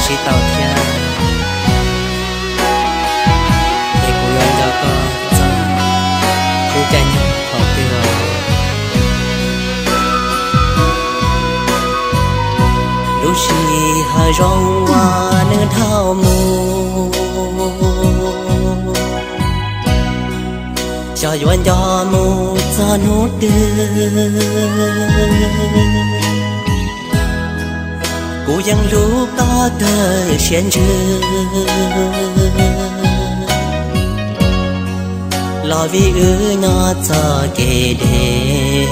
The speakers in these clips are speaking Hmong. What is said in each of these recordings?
tsis tau thiab, es kuv yuav nco koj txog lub caij nyoog thaum twg os. Lub sij hawm zoo uas nws dhau mus, xyov yuav nco mus txog hnub twg. Kuv yeej hlub koj kawg siab ntsws, los vim wb nyob txoj kev deb,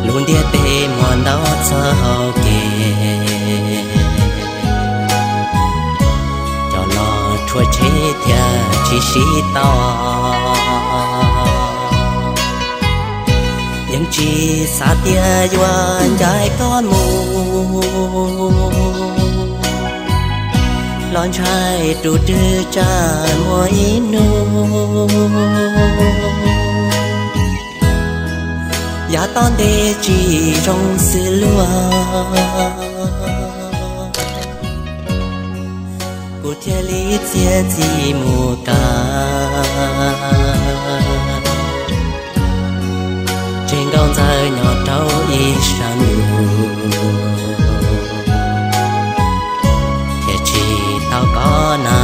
lub ntiaj teb muaj ntau txoj hau kev, cov los rhuav tsheb thiaj tsis sib tau. Yeej tsis xav tias yuav ncaim koj mus, los ntshai tus twg tsam muaj ib hnub, yav tom ntej tsis zoo xws luag, kuv thiaj li txiav txim mus kav. Tseg nkauj ntxawm nyob rau ib sab ntuj, thiaj tsis tau koj na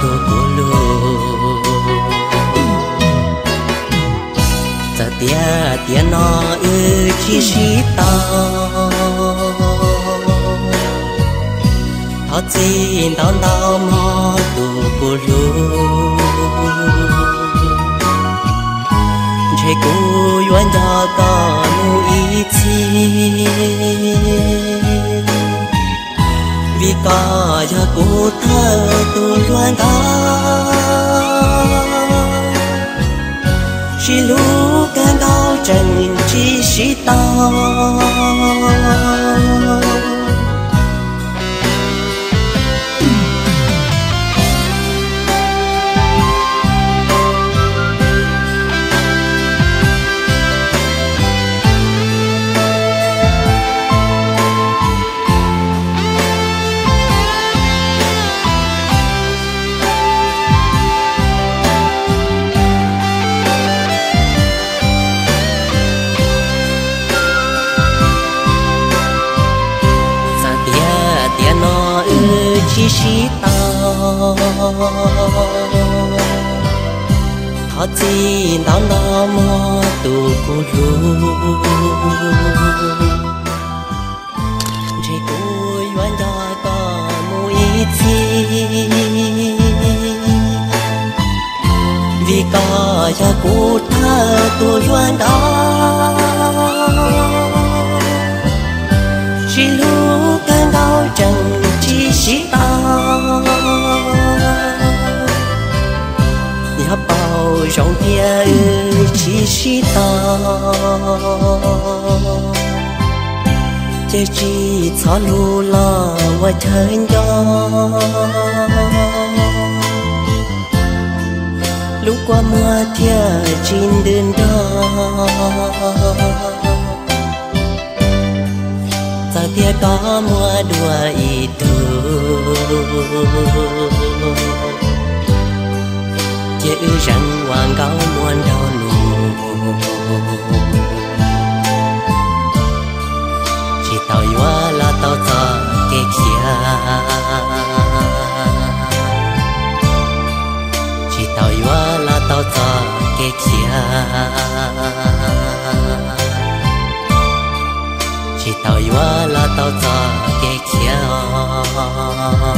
tus kuv hlub. Txawm tias tiam no wb tsis sib tau, thov txim ntau ntau mog tus kuv hlub. Ntshe kuv yuav nco koj mus ib txhis, vim koj yog kuv thawj tus hluas nkauj. Sib hlub kawg nkaus tseem tsis sib tau. Txawm tias tiam no wb tsis sib tau, thov txim ntau ntau mog tus kuv hlub. Ntshe kuv yuav nco koj mus ib txhis, vim koj yog kuv thawj tus hluas nkauj. Sib hlub kawg nkaus tseem tsis sib tau, yog paub zoo tias wb tsis sib tau, ces tsis txhob hlub los ua chaw nco, lub kua muag thiaj tsis ntws nrog. Txawm tias koj muaj dua ib tug, ces wb zeem ua nkauj muam nraug nus, tsis tau yuav los tau txoj kev khiav, tsis tau yuav los tau txoj kev khiav, tsis tau yuav los tau txoj kev khiav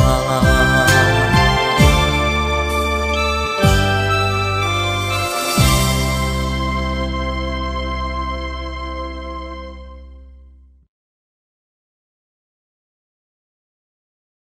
os.